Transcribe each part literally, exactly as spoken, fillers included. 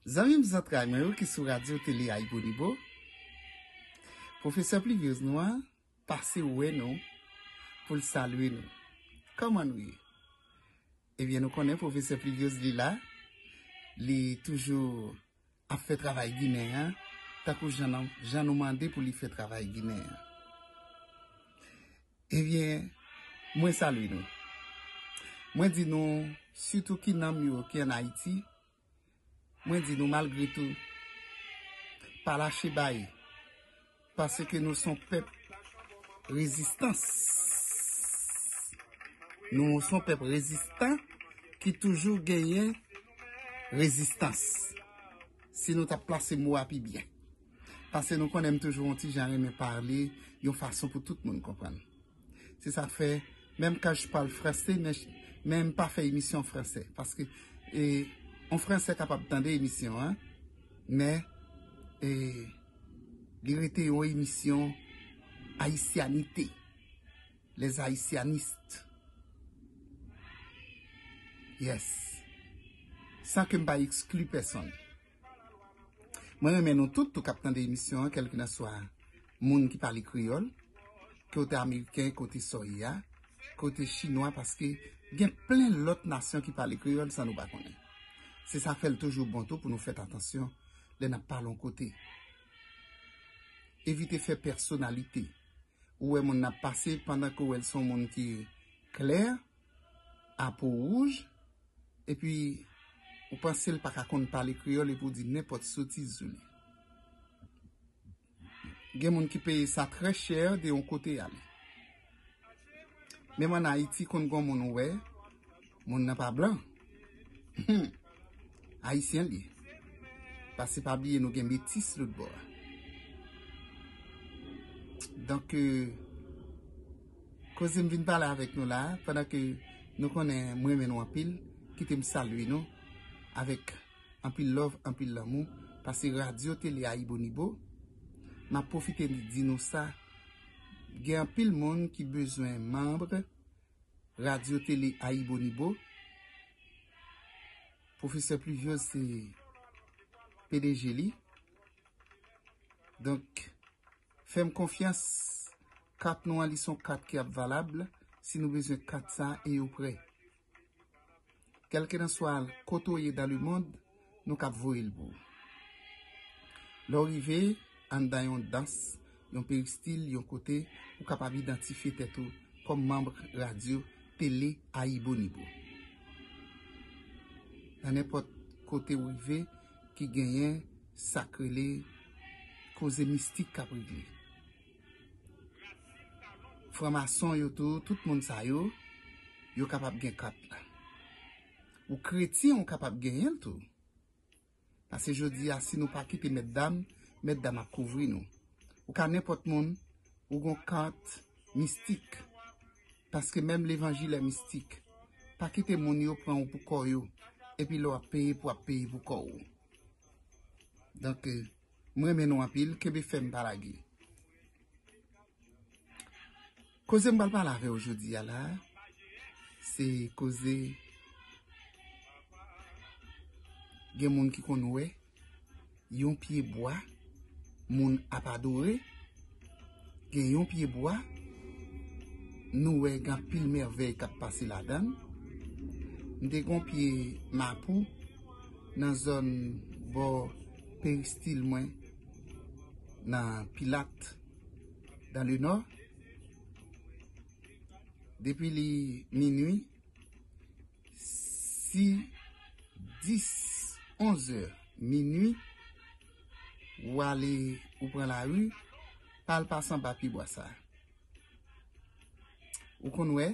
Zanmi m, zantray mwen yo ki sou radyo tele Aibonaibo, pwofesè Pluviose nou an pase wè nou pou l salye nou. Kòman nou ye? Ebyen, nou konnen pwofesè Pluviose li la, li toujou ap fè travay Ginen an, tankou jan nou, jan nou mande pou li fè travay Ginen an. Ebyen, mwen salye nou. Mwen di nou, sitou ki nanm yo ki ann Ayiti, mwen di nou malgre tou, pa lache bay, paske nou son pèp rezistans. Nou son pèp rezistan ki toujou genyen rezistans. Si nou t ap plase mo a pi byen. Paske nou konnen m toujou yon ti jan renmen pale yon fason pou tout moun konprann. Se sa k fè, menm quand je parle français, men, men m pa fè emisyon an fransè. Paske, e, yon fransè kapab tande emisyon an, men, e, li rete yon emisyon ayisyanite, les haïtianistes. Yes. San ke m pa ekskli pèsonn. Mwen renmen nou tout, tout k ap tande emisyon an, kèlkelanswa moun ki pale kreyòl, kote ameriken, kote sòya, kote chinwa, paske gen plen lòt nasyon ki pale kreyòl san nou pa konnen. Se sa k fè l toujou bon tou pou nou fè atansyon lè n ap pale yon kote. Evite fè pèsonalite. Ou wè moun nan ap pase pandan ke w wè l se yon moun ki klè, a po wouj, epi ou panse l pa ka konn pale kreyòl epi w di nenpòt sotiz sou li. Gen moun ki peye sa trè chè de yon kote ale. Menm ann Ayiti, konn gon moun ou wè, moun nan pa blan. Ayisyen li ye. Paske pa bliye nou gen metis lòt bò a. Donk, euh, koze m vin pale avèk nou la, pandan ke nou konnen m renmen nou anpil, kite m salye nou avèk anpil love, anpil lanmou, paske Radyo Tele Aibonaibo, m ap pwofite di nou sa, gen anpil moun ki bezwen manm Radyo Tele Aibonaibo. Pwofesè Pluviose se P D G li. Donk, fè m konfyans, kat nou an, li se yon kat ki ap valab si nou bezwen kat sa e yo prè. Kèlkelanswa kote w ye dans le monde, nou k ap voye l pou ou. Lè w rive anndan yon dans, yon peristil, yon kote, ou kapab idantifye tèt ou kòm manm radyo tele Aibonaibo. Nan nenpòt kote w rive, ki genyen sa k rele koze mistik k ap regle. Franmason yo tou, tout moun sa yo, yo kapab gen kat la. Ou kretyen, ou kapab genyen l tou. Paske jodi a, si nou pa kite mètdam, mètdam ap kouvri nou. Ou ka nenpòt moun, ou gon kat mistik. Paske menm levanjil è mistik. Pa kite moun yo pran w pou kò yo. Epi lè w ap peye pou w ap peye pou kò w. Donk, euh, m renmen nou anpil, kenbe fèm pa lage. Koze m pral pale avè w jodi a la, se koze gen moun ki konn wè yon pye bwa moun ap adore, gen yon pye bwa nou wè gen anpil mèvèy k ap pase ladan l. M te gen yon pye mapou nan zòn bò peristil mwen nan Pilat, dans le Nord. Depi li minui, si dis, onzè, minui, ou ale, ou pran lari, pa al pase anba pye bwa sa. Ou konn wè,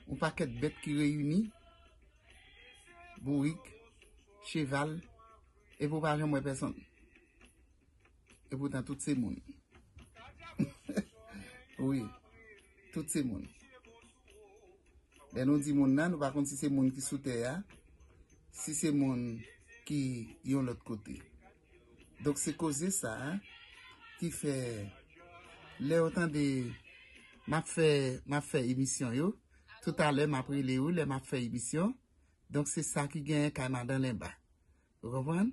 yon pakèt bèt ki reyini, bourik, cheval, epi w pa janm wè pèsonn. Epoutan, tout se moun. Wi, tout se moun. Lè nou di moun nan, nou pa konn si se moun ki sou tè a, si se moun ki yon lòt kote. Donk, se koze sa a ki fè, lè w tande m ap fè, m ap fè emisyon yo, toutalè m ap rele w lè m ap fè emisyon. Donk, se sa ki genyen kay madan Lenba. Ou konprann?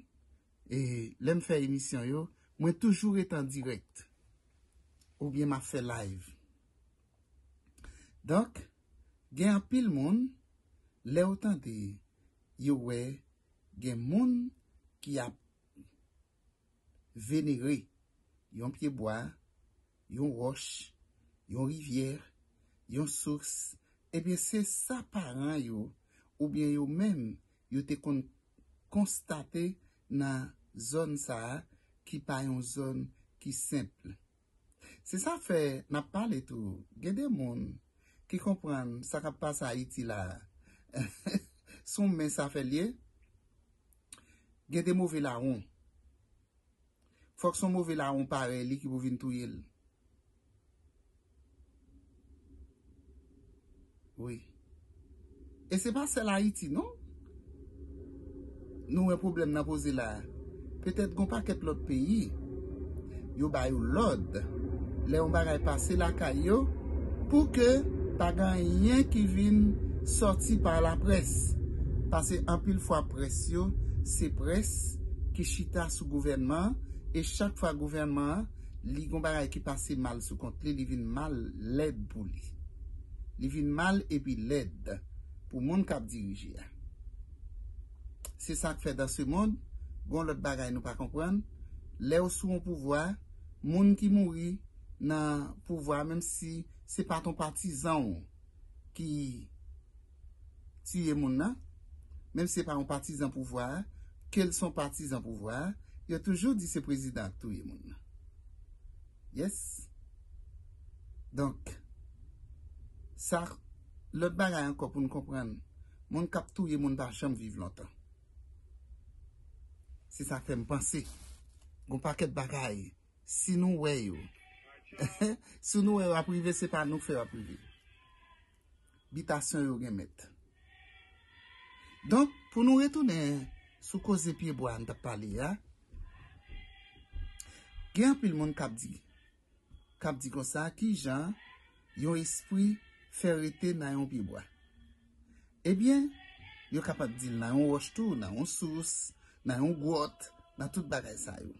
E lè m fè emisyon yo, mwen toujou ret an dirèk. Oubyen m ap fè live. Donk, gen anpil moun, lè w tande, yo wè, gen moun ki ap venere yon pyebwa, yon wòch, yon rivyè, yon sous, ebyen se sa paran yo, oubyen yo menm, yo te konn konstate nan zòn sa a ki pa yon zòn ki senp. Se sa fè n ap pale tou. Gen de moun ki konprann sa k ap pase Ayiti la a. Se yon mens afè l ye. Gen de move lawon. Fòk se yon move lawon parèy li ki pou vin touye l. Wi. E se pa sèl Ayiti, non. Nou wè pwoblèm nan poze la a. Petèt gon pakèt lòt peyi, yo ba yo lòd, lè yon bagay pase lakay yo, pou ke pa gen anyen ki vin sòti pa laprès. Pase anpil fwa près yo, se près ki chita sou gouvènman an, e chak fwa gouvènman an, li gon bagay ki pase mal sou kont li, li vin mal lèd pou li. Li vin mal epi lèd pou moun k ap dirije a. Se sa k fè dans le monde, gon lòt bagay nou pa konprann. Lè w sou yon pouvwa, moun ki mouri nan pouvwa, menm si se pa t yon patizan w ki tiye moun nan, menm si se pa yon patizan pouvwa a, ke l se yon patizan pouvwa a, yo toujou di se prezidan k touye moun nan. Yes. Donk, sa, lòt bagay ankò pou n konprann, moun k ap touye moun pa janm viv lontan. Se sa k fè m panse. Gon pakèt bagay, si nou wè yo, si nou wè yo ap rive, se pa nou k fè yo ap rive. Bitasyon yo gen mèt. Donk, pou nou retounen sou koze pyebwa a n t ap pale a, gen anpil moun k ap di, k ap di konsa, ki jan yon espri fè rete nan yon pyebwa? Ebyen, yo kapab di l nan yon wòch tou, nan yon sous, nan yon gwòt, nan tout bagay sa yo.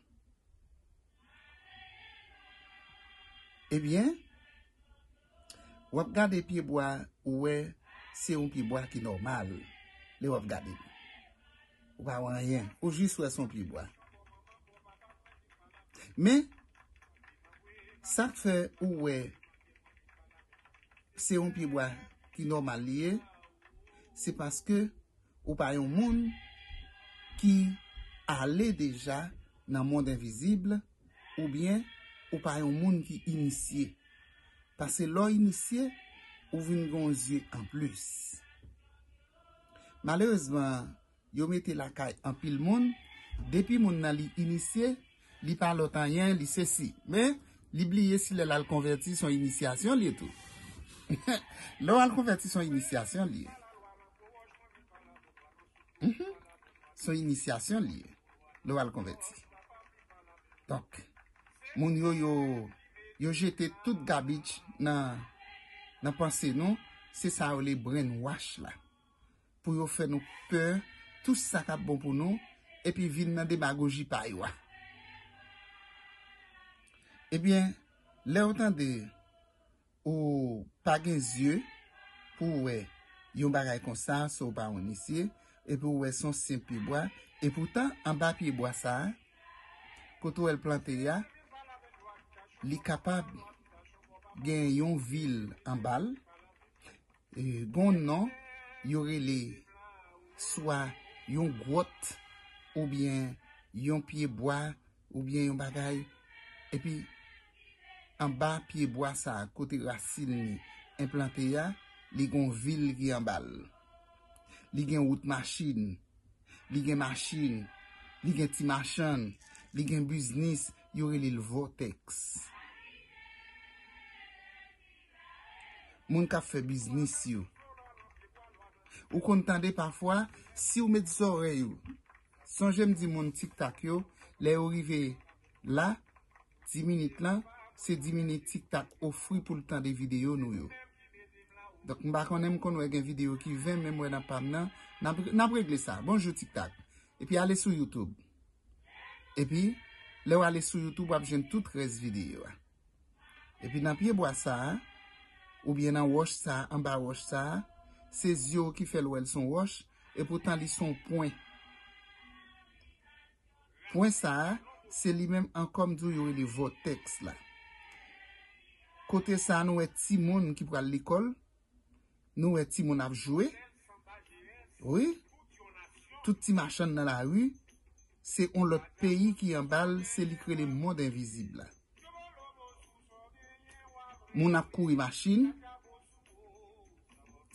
Ebyen, w ap gade pyebwa, ou wè se yon pyebwa ki nòmal lè w ap gade l. Ou pa wè anyen, ou jis wè se yon pyebwa. Men, sa k fè ou wè se yon pyebwa ki nòmal li ye, se paske ou pa yon moun ki ale deja nan mond envizib, oubyen ou pa yon moun ki inisye. Paske lè w inisye, ou vin gen yon zye anplis. Malerezman, yo mete lakay anpil moun, depi moun nan li inisye, li pa lòt anyen, li sesi. Men, li bliye si lè l al konvèti, se yon inisyasyon li ye tou. Lè w al konvèti, se yon inisyasyon li ye. Mhm. Se yon inisyasyon li ye, lè w al konvèti. Donk, moun yo, yo, yo jete tout gabich nan, nan panse nou, se sa yo rele brainwash la. Pou yo fè nou pè, tout sa k ap bon pou nou, epi vin nan demagoji pa yo a. Ebyen, lè w tande ou pa gen zye pou w wè yon bagay konsa, si w pa yon inisye, epi w wè se yon senp pyebwa, epoutan anba pyebwa sa a, kote w wè l plante a, li kapab gen yon vil anba l, e, gon non, yo rele swa yon gwòt, oubyen yon pyebwa, oubyen yon bagay, epi anba pyebwa sa a, kote rasin li enplante a, li gon vil ki anba l. Li gen wout machin, li gen machin, li gen ti machann, li gen biznis, yo rele l vòtèks. Moun k ap fè biznis yo. Ou konn tande pafwa, si w met zòrèy ou. Sonje m di moun TikTok yo, lè yo rive la, di minit lan, se di minit TikTok ofri pou l tande videyo nou yo. Donk, m pa konnen, m konn wè gen videyo ki ven, men m wè nan pa m nan, n ap, n ap regle sa. Bonjou TikTok. Epi ale sou YouTube. Epi, lè w ale sou YouTube, w ap jwenn tout rès videyo a. Epi nan pyebwa sa a, oubyen nan wòch sa a, anba wòch sa a, se zye w ki fè l wè l se yon wòch, epoutan li se yon pwen. Pwen sa a, se li menm ankò m di w yo rele vòtèks la. Kote sa a, nou wè timoun ki pral lekòl, nou wè timoun ap jwe. Wi, tout ti machann nan lari, se yon lòt peyi ki anba l, se li k rele mond envizib la. Moun ap kouri machin,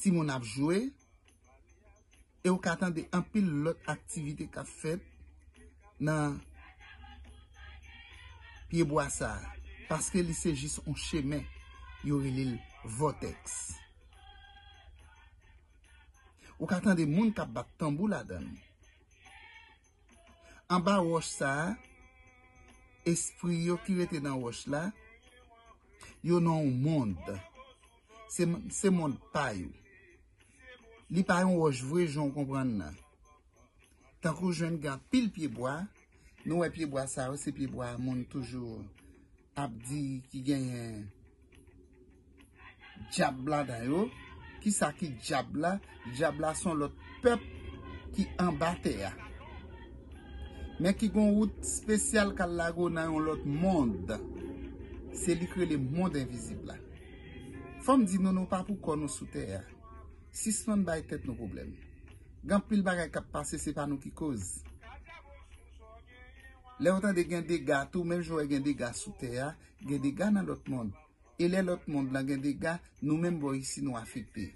timoun ap jwe, e w ka tande anpil lòt aktivite k ap fèt nan pyebwa sa a, paske li se jis yon chemen, yo rele l vòtèks. Ou ka tande moun k ap bat tanbou ladan l. Anba wòch sa a, espri yo ki rete nan wòch la, yo nan yon mond. Se, se mond pa yo. Li pa yon wòch vre jan w konprann nan. Tankou w jwenn gen anpil pyebwa, nou wè pyebwa sa yo, se pyebwa moun toujou ap di ki genyen dyab ladan yo. Kisa ki dyab la? Dyab la se yon lòt pèp ki anba tè a. Men ki gon wout espesyal k al lage w nan yon lòt mond. Se li k rele mond envizib la. Fò m di nou, nou pa pou kò nou sou tè a. Sispann bay tèt nou pwoblèm. Gen anpil bagay k ap pase, se pa nou ki koz. Lè w tande gen dega tou, menm jan w wè gen dega sou tè a, gen dega nan lòt mond. E lè lòt mond lan gen dega, nou menm bò isi nou afekte.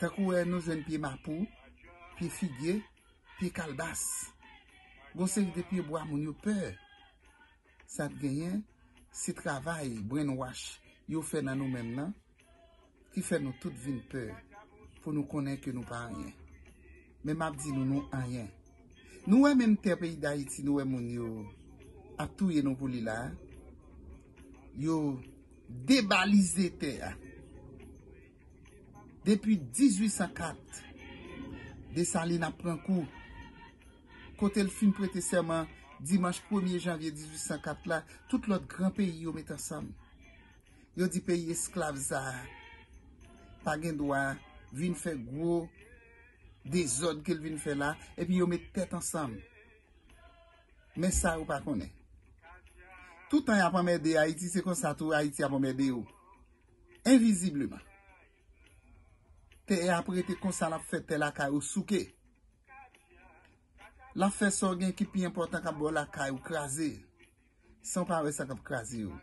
Tankou w wè nou jwenn pye mapou, pye figye, pye kalbas. Gon seri de pyebwa moun yo pè. Sa t genyen, se travay brainwash yo fè nan nou menm nan, ki fè nou tout vin pè, pou nou konnen ke nou pa anyen. Men m ap di nou, nou anyen. Nou wè menm tè peyi Dayiti, nou wè moun yo ap touye nou pou li la. Yo debalize tè a. Depi dizuit san kat, Desalin ap pran kou. Kote l fin prete sèman dimanch premye janvye dizuit san kat la, tout lòt gran peyi yo met ansanm. Yo di peyi esklav sa a pa gen dwa vin fè gwo dezòd ke l vin fè la, epi yo met tèt ansanm. Men sa yo pa konnen. Toutan y ap anmède Ayiti, se konsa tou Ayiti ap anmède yo. Envizibleman. Tè a ap rete konsa, l ap fè tè lakay ou souke. L ap fè sa w gen ki pi enpòtan k ap ba w lakay ou kraze. San w pa wè sa k ap kraze yo.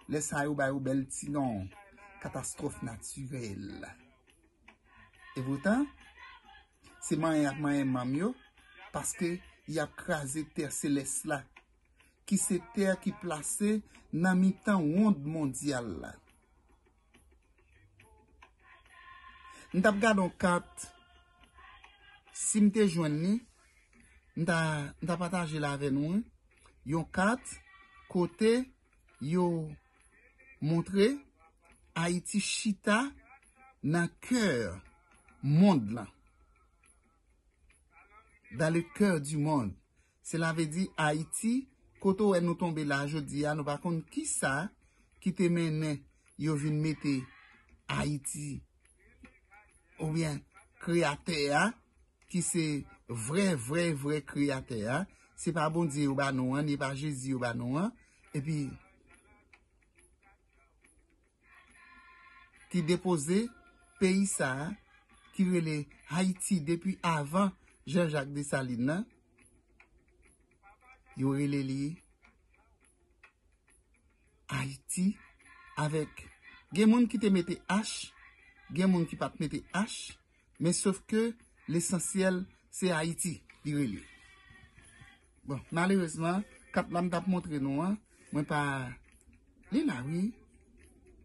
Lè sa yo ba yo bèl ti non, katastwòf natirèl. Epoutan, se manyen y ap manyen manm yo, paske y ap kraze tè selès la, ki se tè ki plase nan mitan wonn mondyal la. M t ap gade yon kat, si m te jwenn li, m ta, m ta pataje l avè nou, wi. Yon kat kote yo montre Ayiti chita nan kè mond lan. Dans le cœur du monde. Sela vle di Ayiti, kote w wè nou tonbe la jodi a, nou pa konn kisa ki te mennen yo vin mete Ayiti, oubyen Kreyatè a, ki se vrè, vrè, vrè Kreyatè a. Se pa Bondye yo ba nou an, ni pa Jezi yo ba nou an. Epi, ki depoze peyi sa a, ki rele Ayiti depi avan Jean-Jacques Dessalines nan. Yo rele li Ayiti avèk, gen moun ki te mete H, gen moun ki pa t mete H, men sof ke lesansyèl se Ayiti li rele. Bon, malerezman, kat la m t ap montre nou an, mwen pa, li la wi.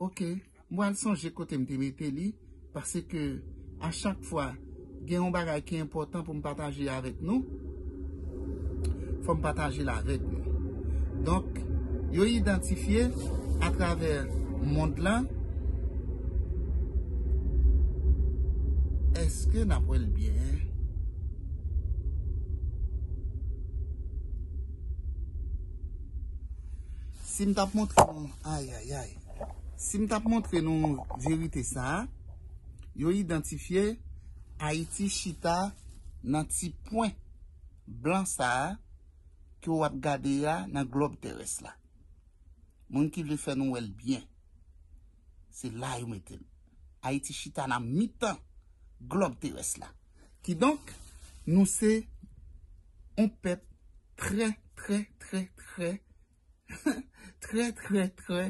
Oke, m pral sonje kote m te mete li, paske a chak fwa gen yon bagay ki enpòtan pou m pataje avèk nou, fò m pataje l avèk nou. Donk, yo idantifye atravè mond lan. Èske n ap wè l byen? Si m t ap montre nou, ay, ay, ay. Si m t ap montre nou verite sa a, yo idantifye Ayiti chita nan ti pwen blan sa a ke w ap gade a nan glòb terès la. Moun ki vle fè nou wè l byen, se la yo mete l. Ayiti chita nan mitan glòb terès la. Kidonk, nou se yon pèp trè, trè, trè, trè, trè, trè, trè,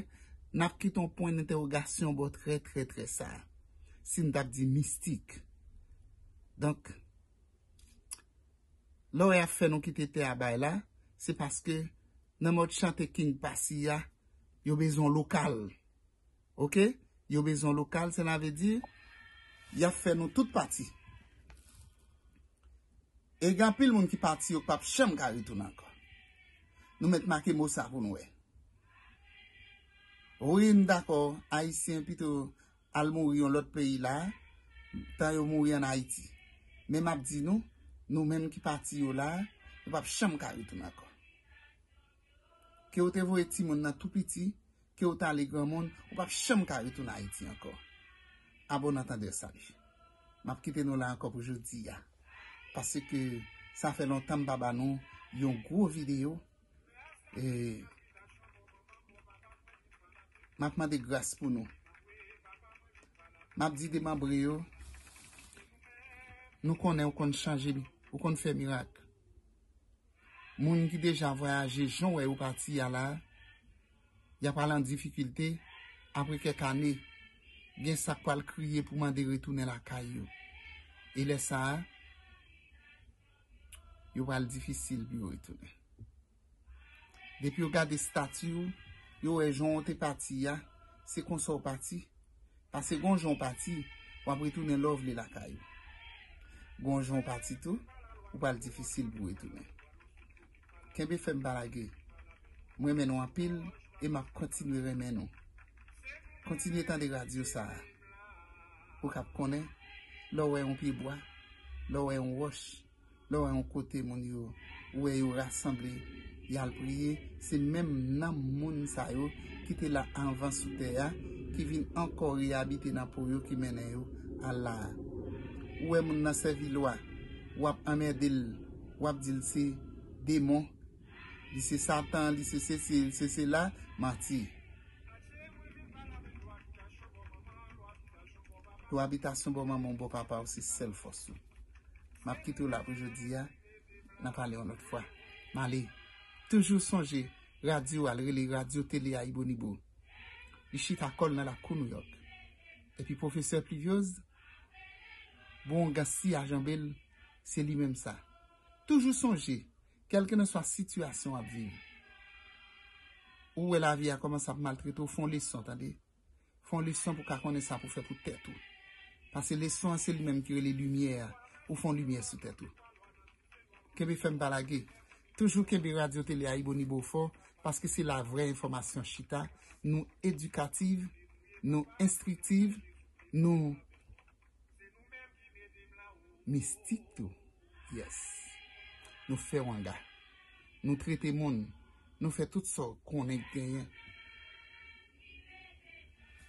n ap kite yon pwen entèwogasyon bò trè, trè, trè sa a. Si n t ap di mistik. Donk, lè w ap fè nou kite tè a bay la, se paske nan mòd chante King Passy a, yo bezwen lokal. Oke? Yo bezwen lokal, sela vle di, y ap fè nou tout pati. E gen anpil moun ki pati yo k p ap janm ka retounen ankò. Nou mèt make mo sa pou nou wè. Wi, m dakò, Ayisyen pito al mouri yon lòt peyi la, tan yo mouri ann Ayiti. Men m ap di nou, nou menm ki pati yo la, nou p ap janm ka retounen ankò. Ke w te voye timoun nan tou piti, ke w t ale granmoun, ou p ap janm ka retounen Ayiti ankò. Abòne, antandè, sali. M ap kite nou la ankò pou jodi a. Paske sa fè lontan m pa ba nou yon gwo videyo. E m ap mande gras pou nou. M ap di demanbre yo, nou konnen ou konn chanje, ou konn fè mirak. Moun ki deja vwayaje, jan w wè yo pati a la, y ap al an difikilte, apre kèk ane, gen sa k pral kriye pou mande retounen lakay yo. E lè sa a, yo pral difisil pou yo retounen. Depi yo gade estati w, yo wè jan w te pati a, se konsa w pati. Paske gon jan w pati, w ap retounen lè w vle lakay ou. Gon jan w pati tou, ou pral difisil pou w retounen. Kenbe fèm, pa lage. M renmen nou anpil e m ap kontinye renmen nou. Kontinye tande radyo sa a. Ou k ap konnen, lè w wè yon pyebwa, lè w wè yon wòch, lè w wè yon kote moun yo, ou wè yo rasanble, y al priye, se menm nanm moun sa yo ki te la anvan sou tè a, ki vin ankò reyabite nan po yo ki mennen yo al la a. Ou wè moun nan sèvi lwa, w ap anmède l, w ap di l se demon, li se Satan, li se sesi, li se sela, manti. Pou abitasyon bò manman w, bò papa w, se sèl fòs ou. M ap kite w la pou jodi a, n a pale yon lòt fwa. M ale. Toujou sonje, radyo al rele Radyo Tele Ayibonibo. Li chita kò l nan lakou Nouyòk. Epi pwofesè Pluviose, bon, gasi a janbe l, se li menm sa. Toujou sonje, kèlkelanswa sitiyasyon w ap viv, ou wè lavi a kòmanse ap maltrete w, fè yon leson, tande. Fè yon leson pou w ka konnen sa pou w fè pou tèt ou. Paske leson an se li menm ki rele limyè a. Ou fè yon limyè sou tèt ou. Kenbe fèm, pa lage. Toujou kenbe Radyo Tele Ayibonibo fò, paske se la vrè enfòmasyon chita. Nou edikatif, nou enstriktif, nou mistik tou. Yes. Nou fè wanga. Nou trete moun. Nou fè tout sa w konnen k genyen.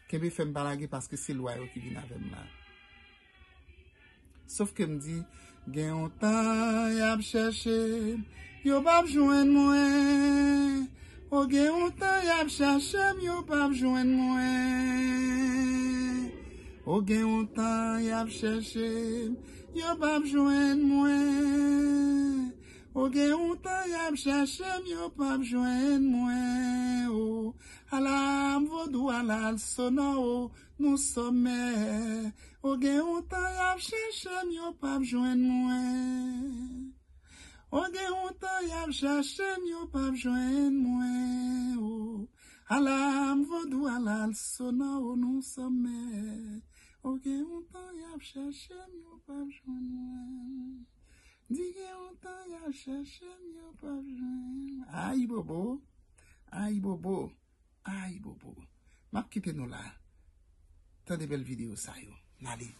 Kenbe fèm, pa lage, paske se lwa yo ki vin avè m la. Sof ke m di, gen yon tan y ap chèche m, yo p ap jwenn mwen. O, gen yon tan y ap chèche m, yo p ap jwenn mwen. O, gen yon tan y ap chèche m, yo p ap jwenn mwen. O, gen yon tan y ap chèche m, yo p ap jwenn mwen. O, ala m vodou, ala l sonò, o, nou sòmè. O, gen yon tan y ap chèche m, yo p ap jwenn mwen. O, gen yon tan y ap chèche m, yo p ap jwenn mwen. O, ala m vodou, ala l sonò, o, nou sòmè. O, gen yon tan y ap chèche m, yo p ap jwenn mwen. Di gen yon tan y ap chèche m, yo p ap jwenn. Ayibobo, ayibobo, ayibobo. M ap kite nou la. Tande bèl videyo sa yo. N ale.